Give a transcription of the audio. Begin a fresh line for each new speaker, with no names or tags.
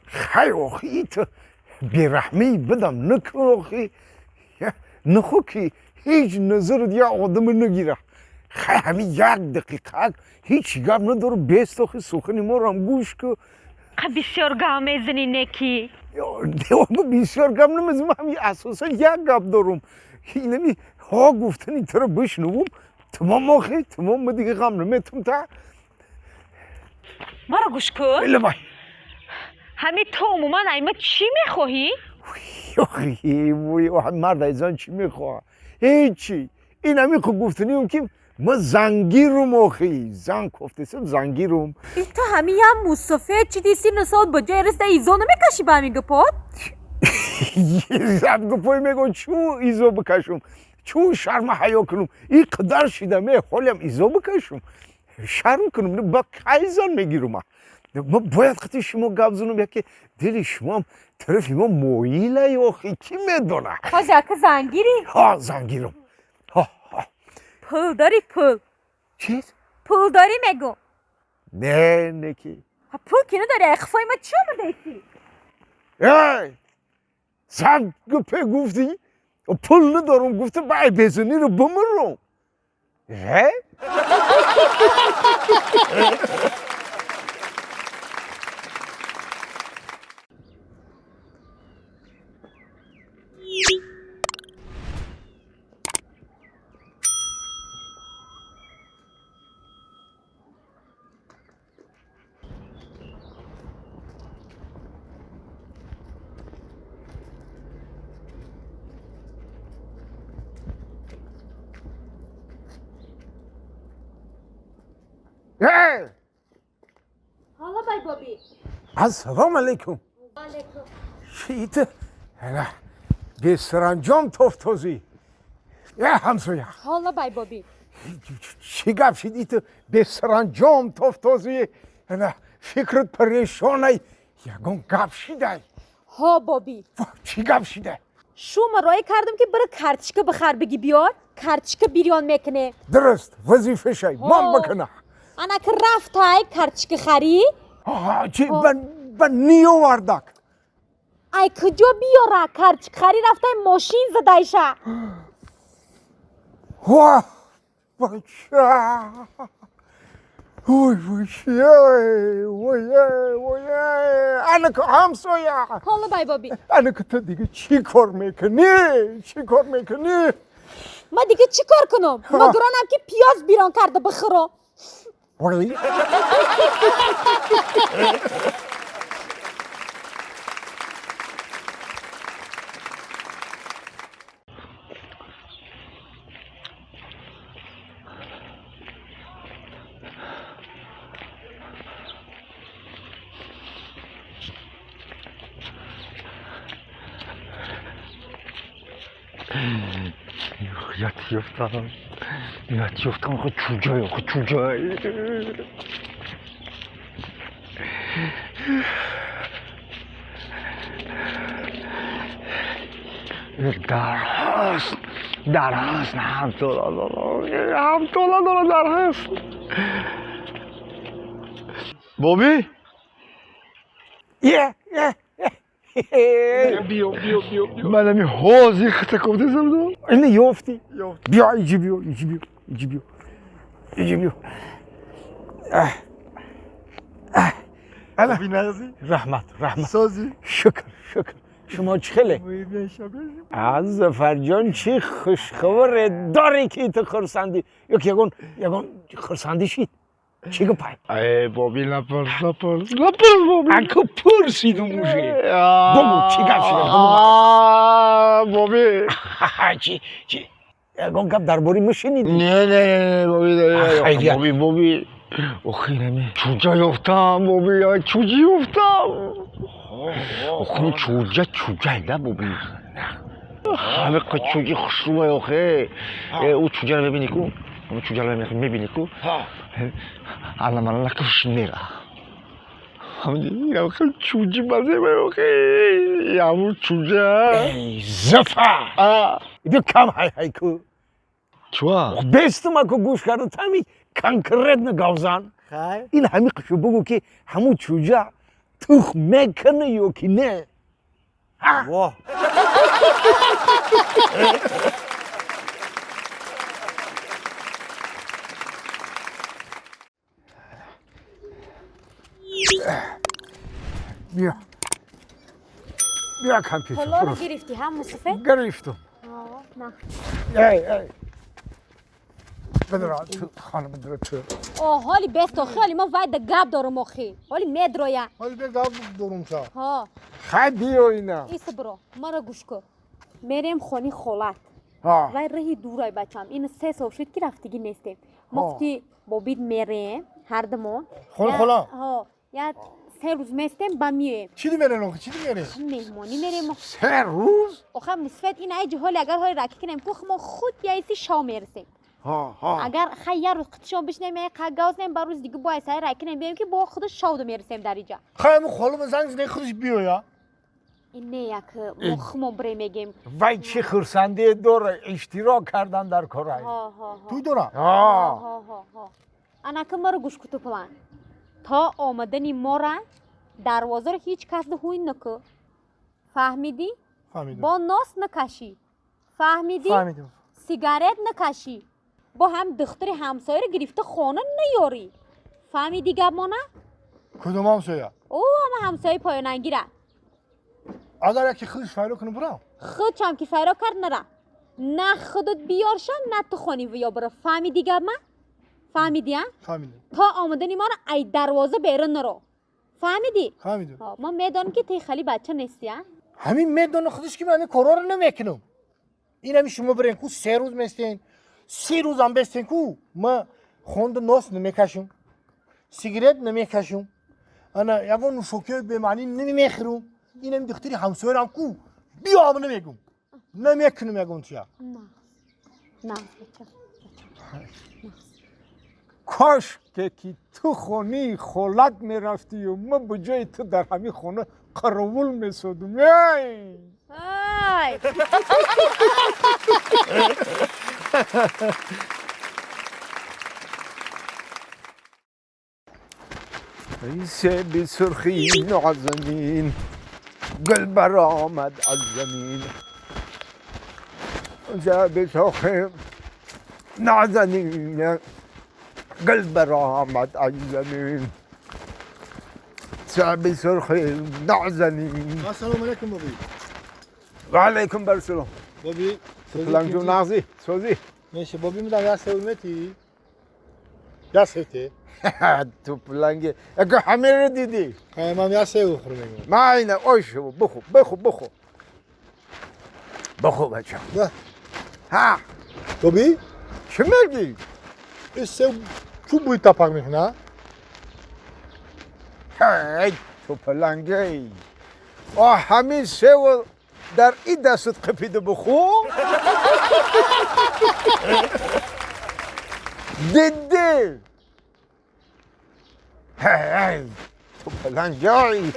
Хай, охи, ит бераҳмӣ бидам накун, охи. Нахо ки ҳеҷ назарат як одама нагира. Хай, ҳамин як дақиқа ҳеҷ гап надору бест, охи, сухани морам гӯш ку.
Қа бисёр гап мезанӣ, неки.
Ма бисёр гап намезанам, ҳамин асосан як гап дорум. Инами ҳо гуфтани туро бишнувум, тамом, охи, тамом, ма дига ғам наметум та.
Маро гӯш кун.
Лабай.
Ҳамин ту умуман ай ма чӣ мехоҳӣ?
Охи, мард айзан чӣ мехоҳад? Ҳечи. Ин ҳамин хуб гуфтаниум, ки ма зангирум, охи, зан кофтесам, зангирум.
Ту ҳамин ям мусофир чиди, сину сол ба ҷои раста изо намекашӣ ба ҳамин гапот?
Зад гапой мегӯ, чӯ изо бикашум, чӯ шарма ҳаё кунум? Ин қадар шидаме, ҳолям изо бикашум, шарм кунум, ба кай зан мегирум? Ма бояд қати шумо гап занум, яке дили шумоам тарафи мо моила, охи, кӣ медона?
Ҳозир ака зангирӣ?
Ҳа, зангирум.
Пул дорӣ, пул?
Чиз?
Пул дорӣ, мегӯм.
Не, неки.
Пул ки надорӣ, ай қифои ма чӣ омадаи?
Эй, зад гапе гуфтӣ, пул надорум гуфта, ба ай безаниро бимирум. Э? Эй!
Ҳола бай боби.
Ассалому алайкум. Шиит бесаранҷом тофтозӣ. Э, ҳамсоя.
Ҳола бай боби.
Чӣ гап шид, ит бесаранҷом тофтозӣ? Фикрат парешонай. Ягон гап шидай?
Ҳо, боби.
Чӣ гап шидай?
Шума роя кардам, ки бира картишка бихар, биги биёр, картишка бирён мекунем.
Дуруст, вазифашай, ман бикуна.
Ана ки рафтай картишка харӣ.
Чи ба ниёвардак?
Ай куҷо биёра, картишка харӣ рафтай, мошин задайша.
Бача! Ой, ой, ой, ой, анака, ҳамсоя.
Ҳола бай боби.
Анака, ту дига чӣ кор мекунӣ? Чӣ кор мекунӣ?
Ма дига чӣ кор кунам? Ма гуронам, ки пиёз бирон карда бихӯрам.
Ой.
Ёфтам, ят ёфтам, охи, чуҷай, охи, чуҷай. Дар ҳаст, дар ҳаст, ҳамтола дорам, ҳамтола дорам, дар ҳаст. Боби.
Е, е.
Биё, биё, биё, биё, ман ами ҳозир хата кофтасам.
Ина ёфтӣ? Биё, иҷи биё, иҷи биё, иҷи биё, иҷи биё. Ана. Раҳмат, раҳмат.
Созӣ?
Шукр, шукр. Шумо чӣ хеле? Аз Зафарҷон, чӣ хушхабаре дорӣ, ки ту хурсандӣ? Ё ки ягон хурсандӣ шид? Чӣ гапай?
Э, боби, напурс, напурс, напурс, боби.
Аку пурсидум уже. Бугу, чӣ гап шида?
Боби.
Чӣ, чӣ? Ягон гап дар бораи ма шунидӣ?
Не, не, не, боби, боби, боби. Охи, нами чӯҷа ёфтам, боби, чӯҷи ёфтам. Охи, чӯҷа, чӯҷай да, боби. Ҳаме чӯҷи хушрӯай, охе. Ӯ чӯҷаро мебинӣ ку? Чӯҷаро мебинӣ ку? Ана мана накуш мера. Чӯҷи базебай, охе. Яму чӯҷа.
Зафар! Биё, кам ҳай ҳай ку.
Чуа?
Бестум, аку гӯш карду тами конкретно гавзан. Ин ҳами қишу бугу, ки ҳамун чӯҷа Тух мекунӣ ё ки не?
Во.
Биё. Биё компютер.
Ҳоло гирифтӣ ҳам мусофир?
Гирифтум.
На.
Эй, эй. Бидро ту, хонум бидро ту.
О, ҳоли бест охи, ҳоли ма вайда гап дорум охи. Ҳоли медроя.
Ҳоли бе гап дорум ша.
Ҳо.
Хай биё ина.
Иса бро, мара гӯш кун. Мерем хони холат.
Ҳа.
Вай раҳи дурай бачам. Ин 3 сол шуд ки рафтагӣ нестем. Мо гуфти бобид мерем ҳардумон.
Хони хола?
Ҳо. Я 3 рӯз местем ба миёем.
Чӣ мерем охи? Чӣ мерем?
Меҳмонӣ мерем.
3 рӯз?
Охе мусфет ин айҷи ҳоли агар ҳоли ракӣ кунем ку мо худ яиси шав мерасем. Агар хай як рӯз қитшон бишнем, як гавзнем, ба рӯз дига бояд сай ракӣ кунем биёем ки бо худ шав мерасем дар иҷа.
Хай мо холум занг зида худаш биёя.
Ин не як мо хумо бре мегем.
Вай чӣ хурсандие дора иштирок кардан дар корай.
Ҳо ҳо ҳо.
Туй дора?
Ҳо.
Ҳо ҳо ҳо. Анака маро гӯш куту план. То омадани мора дарвозаро ҳеҷ кас ҳуй наку. Фаҳмидӣ?
Фаҳмидам.
Бо нос накашӣ. Фаҳмидӣ?
Фаҳмидам.
Сигарет накашӣ. Бо ҳам духтари ҳамсояро гирифта хона наёрӣ. Фаҳмидӣ гапмона?
Кудом ҳамсоя?
О, ама ҳамсояи поёнангира.
Агар яке худаш файро кунам бурам?
Худшам ки файро кард нара. На худат биёрша, на ту хони виё бара. Фаҳмидӣ гапма? Фаҳмидӣ, а?
Фаҳмидам.
То омадани моро ай дарвоза берун наро. Фаҳмидӣ?
Фаҳмидам.
Ма медонам ки ту хеле бача нестӣ, а?
Ҳамин медонам худаш ки ман ҳамин корҳоро намекунам. Ин ҳамин шумо бирен ку 3 рӯз местен, 3 рӯзам бестен ку ма хонда нос намекашам, сигарет намекашам, ана ягон нӯшокиҳои бемаънӣ намехӯрам. Ин ҳамин духтари ҳамсоярам ку биёам намегум. Намекунам ягон чия.
На. На, бача.
Кош ки ту хонаи холат мерафтию ма ба ҷои ту дар ҳамин хона қаровул месодум. Эй!
Ай!
ای سیب سرخی نازنین، گل برآمد از زمین. سیب سرخی نازنین، گل برآمد از زمین. سیب سرخی نازنین.
السلام علیکم بابی.
و علیکم السلام.
بابی
پلنگ جون نازی سوزی.
میشه بابی میدم یا سومتی یا سوتی.
تو پلنگ اگه همه رو دیدی.
من یا سو خورم میگم.
ما اینه اوشو بخو بخو بخو بخو بچه. ها
بابی
چی میگی؟
این سو چون بوی تپق میکنه؟
هی تو پلنگی آه همین سو در این دستت قپیده بخو. دیدی؟ هی تو پلنگی.